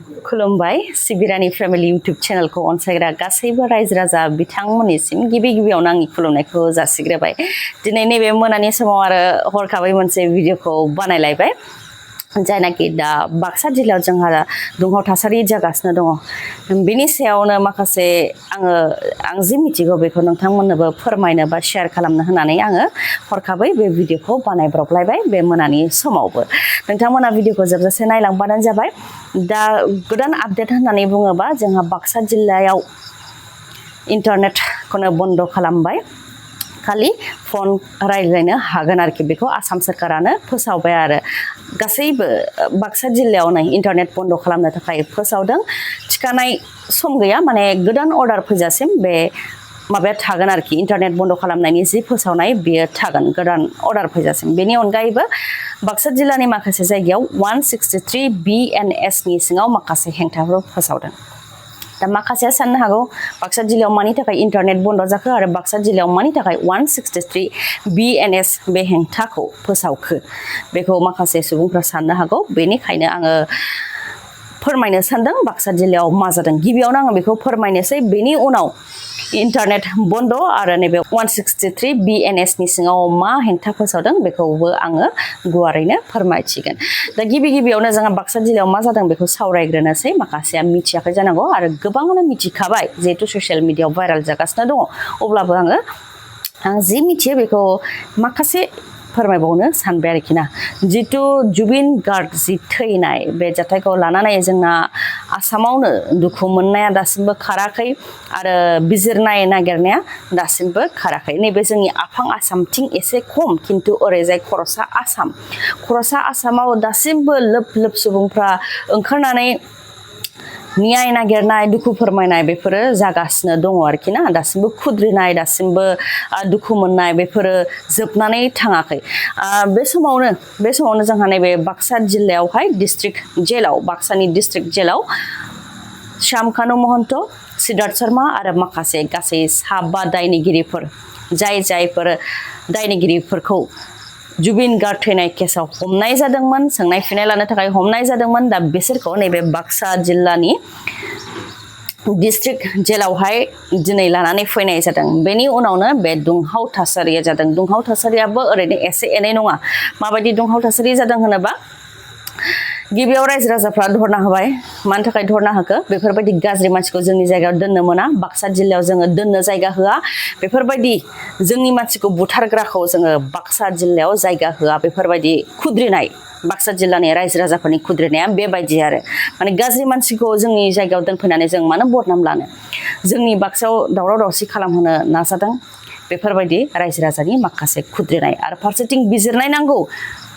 खुलुमबाय सिबि रानि family YouTube चेनेलखौ अनसायग्रा गासैबो रायजो राजा बिथांमोननिसिम गिबि गिबियावनो आंनि खुलुमनायखौ जासिग्रोबाय। दिनै नैबे मोनानि समाव आरो हरखाबै मोनसे भिडिअखौ बानायलायबाय जायनाखि दा बाक्सा जिल्लायाव जोंहा दुंहाव थासारि जागासिनो दङ। बेनि सायावनो माखासे आं जि मिथिगौ बेखौ नोंथांमोननोबो फोरमायनो बा शेयार खालामनो होननानै आङो हरखाबै बे भिडिअखौ बानायब्रबलायबाय बे मोनानि समावबो। नोंथांमोना भिडिअखौ जोबजासे नायलांबानो जाबाय। दा गोदान आपडेट होननानै बुङोबा जोंहा बाक्सा जिल्लायाव इन्टारनेटखौनो बन्द खालामबाय। खालि फन रायज्लायनो हागोन आरोखि बेखौ आसाम सोरखारानो फोसावबाय आरो गासैबो बाक्सा जिल्लायावनो इन्टारनेट बन्द खालामनो थाखाय फोसावदों। थिखानाय सम गैया, माने गोदान अर्डार फैजासिम बे माबाया थागोन आरोखि इन्टारनेट बन्द खालामनायनि जि फोसावनाय बेयो थागोन गोदान अर्डार फैजासिम। बेनि अनगायैबो बाक्सा जिल्लानि माखासे जायगायाव 163 BNS नि सिङाव माखासे हेंथाफोर फोसावदों। दा माखासेया साननो हागौ बाक्सा जिल्लायाव मानि थाखाय इन्टारनेट बन्द जाखो आरो बाक्सा जिल्लायाव मानि थाखाय 163 BNS बे हेंथाखौ फोसावखो, बेखौ माखासे सुबुंफ्रा साननो हागौ। बेनिखायनो आङो फोरमायनो सानदों बाक्सा जिल्लायाव मा जादों। गिबियावनो आङो बेखौ फोरमायनोसै, बेनि उनाव इन्टारनेट बन्द आरो नैबे 163 BNS नि सिङाव मा हेंथा फोसावदों बेखौबो आङो गुवारैनो फोरमायथिगोन। दा गिबियावनो जोंहा बाक्सा जिल्लायाव मा जादों बेखौ सावरायग्रोनोसै। माखासेया मिथियाखै जानांगौ आरो गोबाङानो मिथिखाबाय जिहेतु ससियेल मिडियायाव भाइरेल जागासिनो दङ। अब्लाबो आं जि मिथियो बेखौ माखासे फोरमायबावनो सानबाय आरोखि ना। जितु जुबिन गार्ग जि थैनाय बे जाथायखौ लानानै जोंना आसामावनो दुखु मोननाया दासिमबो खाराखै आरो बिजिरनाय नागिरनाया दासिमबो खाराखै। नैबे जोंनि आफां आसामथिं एसे खम, खिन्थु ओरैजाय खर'सा आसामाव दासिमबो लोब लोब सुबुंफ्रा ओंखारनानै न्याय नागिरनाय, दुखु फोरमायनाय बेफोरो जागासिनो दङ आरोखि ना। दासिमबो खुद्रिनाय, दासिमबो दुखु मोननाय बेफोरो जोबनानै थाङाखै। बे समावनो जोंहा नैबे बाक्सा जिल्लायावहाय बाक्सानि डिस्ट्रिक्ट जेलाव श्यामकानु महन्त, सिद्धार्थ शर्मा आरो माखासे गासै 7 दायनिगिरिफोर जायफोर दायनिगिरिफोरखौ जुबिन गार्ग थैनाय केसाव हमनाय जादोंमोन, सोंनाय फिननाय लानो थाखाय हमनाय जादोंमोन। दा बिसोरखौ नैबे बाक्सा जिल्लानि डिस्ट्रिक्ट जेलावहाय दिनै लानानै फैनाय जादों। बेनि उनावनो बे दुंहाव थासारिया जादों। दुंहाव थासारियाबो ओरैनो एसे एनै नङा। माबायदि दुंहाव थासारि जादों होनोबा, गिबियाव रायजो राजाफ्रा धरना होबाय। मानि थाखाय धरना होखो? बेफोरबायदि गाज्रि मानसिखौ जोंनि जायगायाव दोननो मोना, बाक्सा जिल्लायाव जोङो दोननो जायगा होआ। बेफोरबायदि जोंनि मानसिखौ बुथारग्राखौ जोङो बाक्सा जिल्लायाव जायगा होआ। बेफोरबायदि खुद्रिनाय, बाक्सा जिल्लानि रायजो राजाफोरनि खुद्रिनाया बेबायदि आरो माने गाज्रि मानसिखौ जोंनि जायगायाव दोनफैनानै जों मानो बदनाम लानो, जोंनि बाक्सायाव दावराव दावसि खालामहोनो नाजादों। बेफोरबायदि रायजो राजानि माखासे खुद्रिनाय। आरो फारसेथिं बिजिरनाय नांगौ,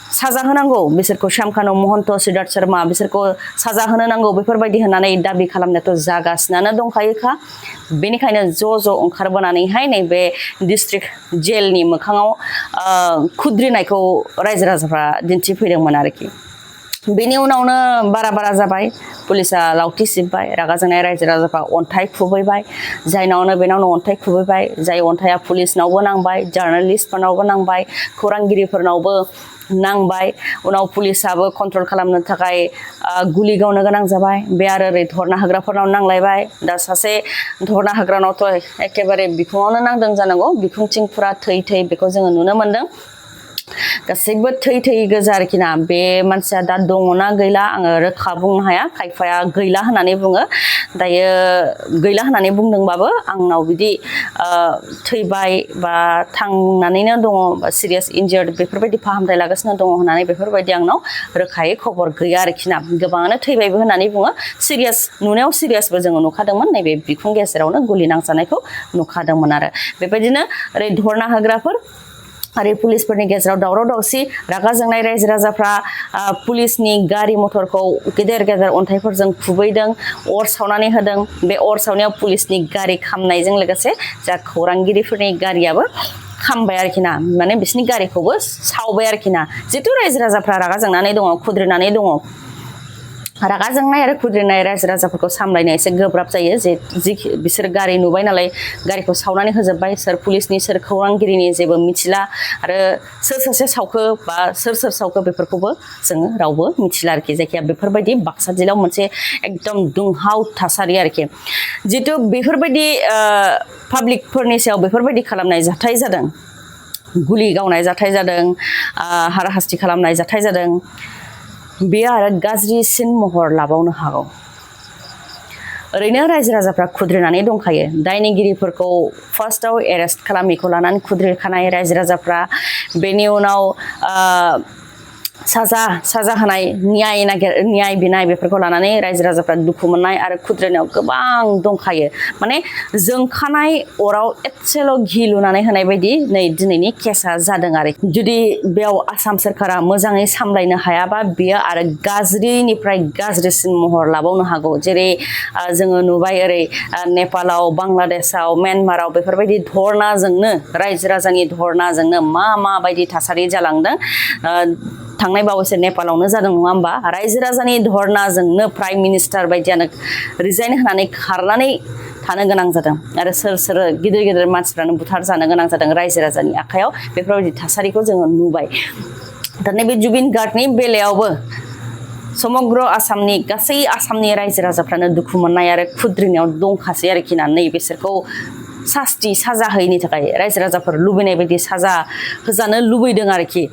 साजा होनांगौ बिसोरखौ, श्यामकानु महन्त, सिद्धार्थ शर्मा बिसोरखौ साजा होनो नांगौ बेफोरबायदि होननानै दाबि खालामनायाथ' जागासिनो दंखायोखा। बेनिखायनो ज' ओंखारबोनानैहाय नैबे डिस्ट्रिक्ट जेलनि मोखाङाव खुद्रिनायखौ रायजो राजाफ्रा दिन्थिफैदोंमोन आरोखि। बेनि उनावनो बारा जाबाय, पुलिसा लावथि सिबबाय, रागा जोंनाय रायजो राजाफ्रा अन्थाइ खुबैबाय, जायनावनो बेनावनो अन्थाइ खुबैबाय। जाय अन्थाइया पुलिसनावबो नांबाय, जार्नालिस्टफोरनावबो नांबाय, खौरांगिरिफोरनावबो नांबाय। उनाव पुलिसाबो कन्ट्रल खालामनो थाखाय गुलि गावनो गोनां जाबाय। बे आरो ओरै धरना होग्राफोरनाव नांलायबाय। दा सासे धरना होग्रानावथ' एखेबारे बिखुङावनो नांदों जानांगौ, बिखुंथिं फुरा थै बेखौ जोङो नुनो मोन्दों। गासैबो थै गोजा आरोखि ना। बे मानसिया दा दङना गैला आङो रोखा बुंनो हाया। खायफाया गैला होननानै बुङो। दायो गैला होननानै बुंदोंबाबो आंनाव बिदि थैबाय बा थांनानैनो दङ बा सिरियास इन्जार्ड बेफोरबायदि फाहामथाय लागासिनो दङ होननानै बेफोरबायदि आंनाव रोखायै खबर गैया आरोखि ना। गोबाङानो थैबायबो होननानै बुङो। नुनायाव सिरियासबो जोङो नुखादोंमोन, नैबे बिखुं गेजेरावनो गुलि नांजानायखौ नुखादोंमोन। आरो बेबायदिनो ओरै धरना होग्राफोर आरो पुलिसफोरनि गेजेराव दावराव दावसि, रागा जोंनाय रायजो राजाफ्रा पुलिसनि गारि मथरखौ गेदेर अन्थाइफोरजों खुबैदों, अर सावनानै होदों। बे अर सावनायाव पुलिसनि गारि खामनायजों लोगोसे जा खौरांगिरिफोरनि गारियाबो खामबाय आरोखि ना। माने बिसिनि गारिखौबो सावबाय आरोखि ना। जितु रायजो राजाफ्रा रागा जोंनानै दङ, खुद्रिनानै दङ। रागा जोंनाय आरो खुद्रिनाय रायजो राजाफोरखौ सामलायनो एसे गोब्राब जायो जे बिसोर गारि नुबाय नालाय गारिखौ सावनानै होजोबबाय सोर पुलिसनि सोर खौरांगिरिनि जेबो मिथिला आरो सोर सासे सावखो बा सोर सावखो बेफोरखौबो जोङो रावबो मिथिला आरोखि जायखिया बेफोरबायदि बाक्सा जिल्लायाव मोनसे एकदम दुंहाव थासारि आरोखि जितु बेफोरबायदि पाब्लिकफोरनि सायाव बेफोरबायदि खालामनाय जाथाय जादों गुलि गावनाय जाथाय जादों हाराहास्ति खालामनाय जाथाय जादों बेयो आरो गाज्रिसिन महर लाबावनो हागौ ओरैनो रायजो राजाफ्रा खुद्रिनानै दंखायो दायनिगिरिफोरखौ फार्स्टआव एरेस्ट खालामिखौ लानानै खुद्रिखानाय रायजो राजाफ्रा बेनि उनाव साजा होनाय न्याय बिनाय बेफोरखौ लानानै रायजो राजाफ्रा दुखु मोननाय आरो खुद्रिनायाव गोबां दंखायो माने जोंखानाय अराव एसेल' घि लुनानै होनाय बायदि नै दिनैनि केसा जादों आरो जुदि बेयाव आसाम सोरखारा मोजाङै सामलायनो हायाबा बेयो आरो गाज्रिनिफ्राय गाज्रिसिन महर लाबावनो हागौ जेरै जोङो नुबाय ओरै नेपालाव बांलादेशआव म्यानमाराव बेफोरबायदि धरनाजोंनो रायजो राजानि धरनाजोंनो माबायदि थासारि जालांदों थांनाय बावैसो नेपालावनो जादों नङा होमबा रायजो राजानि धरनाजोंनो प्राइम मिनिस्टार बायदियानो रिजाइन होनानै खारनानै थानो गोनां जादों आरो सोर गिदिर मानसिफ्रानो बुथार जानो गोनां जादों रायजो राजानि आखायाव बेफोरबायदि थासारिखौ जोङो नुबाय दा नैबे जुबिन गार्गनि बेलायावबो समग्र आसामनि गासै आसामनि रायजो राजाफ्रानो दुखु मोननाय आरो खुद्रिनायाव दंखासै आरोखि ना नै बिसोरखौ साजा होयैनि थाखाय रायजो राजाफोर लुबैनाय बायदि साजा होजानो लुबैदों आरोखि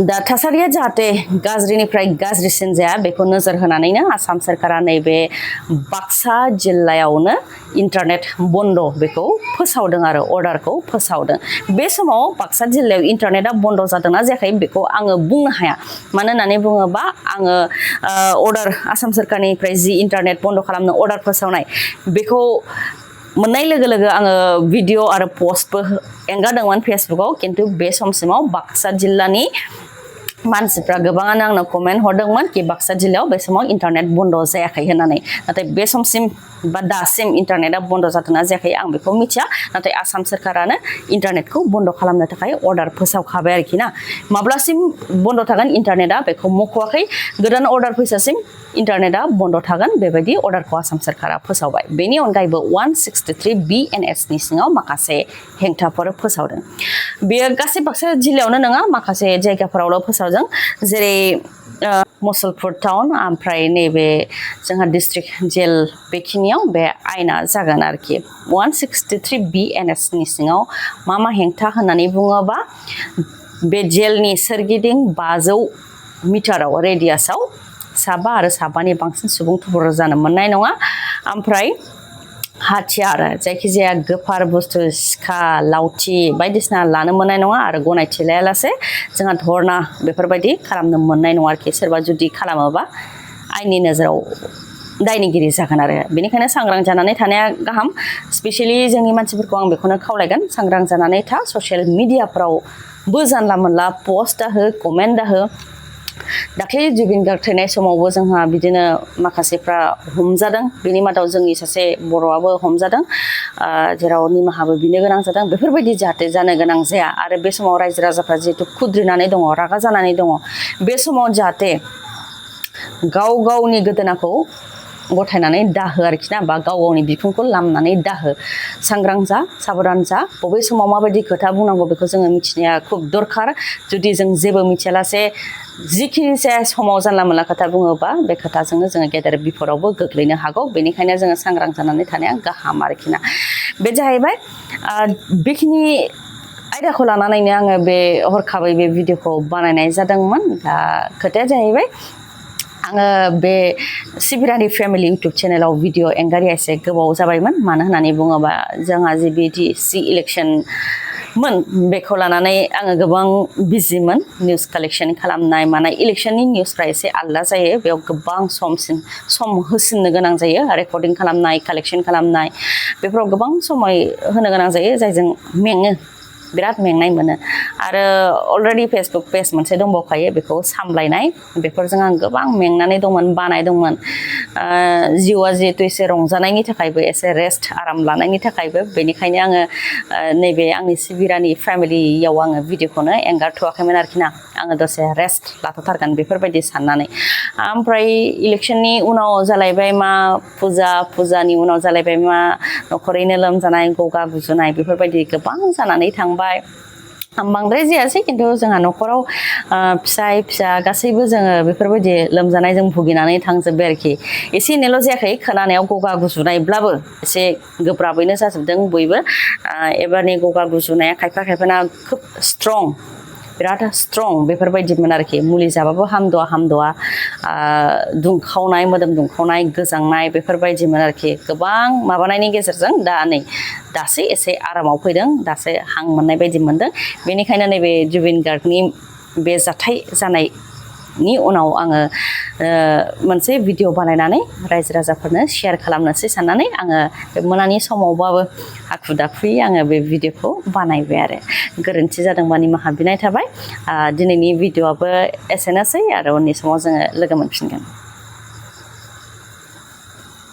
दा थासारिया जाहाथे गाज्रिनिफ्राय गाज्रिसिन जाया बेखौ नोजोर होनानैनो आसाम सोरखारा नैबे बाक्सा जिल्लायावनो इन्टारनेट बन्द बेखौ फोसावदों आरो अर्डारखौ फोसावदों बे समाव बाक्सा जिल्लायाव इन्टारनेटआ बन्द जादोंना जायाखै बेखौ आङो बुंनो हाया मानो होननानै बुङोबा आङो अर्डार आसाम सोरखारनिफ्राय जि इन्टारनेट बन्द खालामनो अर्डार फोसावनाय बेखौ मोननाय लोगो लोगो आङो भिडिअ आरो पस्टबो एंगारदोंमोन फेसबुकाव खिन्थु बे समसिमाव बाक्सा जिल्लानि मानसिफ्रा गोबाङानो आंनो कमेन्ट हरदोंमोन कि बाक्सा जिल्लायाव बे समाव इन्टारनेट बन्द जायाखै होननानै नाथाय बे समसिम बा दासिम इन्टारनेटआ बन्द जादोंना जायाखै आं बेखौ मिथिया नाथाय आसाम सोरखारानो इन्टारनेटखौ बन्द खालामनो थाखाय अर्डार फोसावखाबाय आरोखि ना माब्लासिम बन्द थागोन इन्टारनेटआ बेखौ मख'वाखै गोदान अर्डार फैसासिम इन्टारनेटआ बन्द थागोन बेबायदि अर्डारखौ आसाम सोरखारा फोसावबाय बेनि अनगायैबो 163 BNS नि सिङाव माखासे हेंथाफोर फोसावदों बेयो गासै बाक्सा जिल्लायावनो नङा माखासे जायगाफोरावल' फोसावदों जेरै मुसलपुर टाउन ओमफ्राय नैबे जोंहा डिस्ट्रिक्ट जेल बेखिनियाव बे आयेना जागोन आरोखि 163 BNS नि सिङाव मा हेंथा होननानै बुङोबा बे जेलनि सोरगिदिं 500 मिटाराव रेडियासाव साबा आरो साबानि बांसिन सुबुं थुबुर जानो मोननाय नङा ओमफ्राय हाथियार जायखिजाया गोफार बुस्थु सिखा लावथि बायदिसिना लानो मोननाय नङा आरो गनायथि लायालासे जोंहा धरना बेफोरबायदि खालामनो मोननाय नङा आरोखि सोरबा जुदि खालामोबा आयेननि नोजोराव दायनिगिरि जागोन आरो बेनिखायनो सांग्रां जानानै थानाया गाहाम स्पेशली जोंनि मानसिफोरखौ आं बेखौनो खावलायगोन सांग्रां जानानै था ससियेल मिडियाफ्रावबो जानला मोनला पस्ट दाहो कमेन्ट दाहो दाख्लै जुबिन गार्ग थैनाय समावबो जोंहा बिदिनो माखासेफ्रा हमजादों बेनि मादाव जोंनि सासे बर'आबो हमजादों जेराव निमाहाबो बिनो गोनां जादों बेफोरबायदि जाहाथे जानो गोनां जाया आरो बे समाव रायजो राजाफ्रा जिहेतु खुद्रिनानै दङ रागा जानानै दङ बे समाव जाहाथे गाव गावनि गोदोनाखौ गथायनानै दाहो आरोखि ना बा गाव गावनि बिखुंखौ लामनानै दाहो सांग्रां जा साबधान जा बबे समाव माबायदि खोथा बुंनांगौ बेखौ जोङो मिथिनाया खुब दरखार जुदि जों जेबो मिथियालासे जिखिनि जाया समाव जानला मोनला खोथा बुङोबा बे खोथाजोंनो जोङो गेदेर बिपदावबो गोग्लैनो हागौ बेनिखायनो जोङो सांग्रां जानानै थानाया गाहाम आरोखि ना बे जाहैबाय बेखिनि आयदाखौ लानानैनो आङो बे हरखाबै बे भिडिअखौ बानायनाय जादोंमोन दा खोथाया जाहैबाय आङो बे सिबि रानि फेमिलि इउटुब चेनेलाव भिडिअ एंगारिया एसे गोबाव जाबायमोन मानो होननानै बुङोबा जोंहा जे BTC इलेक्शन मोन बेखौ लानानै आङो गोबां बिजिमोन निउस कालेक्शन खालामनाय मानाय इलेक्शननि निउसफ्रा एसे आलदा जायो बेयाव गोबां सम होसिननो गोनां जायो रेकर्डिं खालामनाय कालेक्शन खालामनाय बेफोराव गोबां समय होनो गोनां जायो जायजों मेङो बिराद मेंनाय मोनो आरो अलरेडि फेसबुक पेज मोनसे दंबावखायो बेखौ सामलायनाय बेफोरजों आं गोबां मेंनानै दंमोन बानाय दंमोन जिउआ जिहेतु एसे रंजानायनि थाखायबो एसे रेस्ट आराम लानायनि थाखायबो बेनिखायनो आङो नैबे आंनि सिबि रानि फेमिलियाव आङो भिडिअखौनो एंगारथ'वाखैमोन आरोखि ना आङो दसे रेस्ट लाथ'थारगोन बेफोरबायदि साननानै ओमफ्राय इलेक्सननि उनाव जालायबाय मा फुजानि उनाव जालायबाय मा न'खरैनो लोमजानाय गगा गुजुनाय बेफोरबायदि गोबां जानानै थांबाय बांद्राय जायासै खिन्थु जोंहा न'खराव फिसा गासैबो जोङो बेफोरबायदि लोमजानायजों भुगिनानै थांजोब्बाय आरोखि एसे एनैल' जायाखै खोनानायाव गगा गुजुनायब्लाबो एसे गोब्राबैनो जाजोबदों बयबो एबारनि गगा गुजुनाया खायफाना खोब स्ट्रं बिराद स्ट्रं बेफोरबायदिमोन आरोखि मुलि जाबाबो हामद'आ दुंखावनाय मोदोम दुंखावनाय गोजांनाय बेफोरबायदिमोन आरोखि गोबां माबानायनि गेजेरजों दा नै दासो एसे आरामाव फैदों दासो हां मोननाय बायदि मोनदों बेनिखायनो नैबे जुबिन गार्गनि बे जाथाय जानायनि उनाव आङो मोनसे भिडिअ बानायनानै रायजो राजाफोरनो शेयार खालामनोसै साननानै आङो बे मोनानि समावबाबो हाखु दाखुयै आङो बे भिडिअखौ बानायबाय आरो गोरोन्थि जादोंबा निमाहा बिनाय थाबाय दिनैनि भिडिअआबो एसेनोसै आरो उननि समाव जोङो लोगो मोनफिनगोन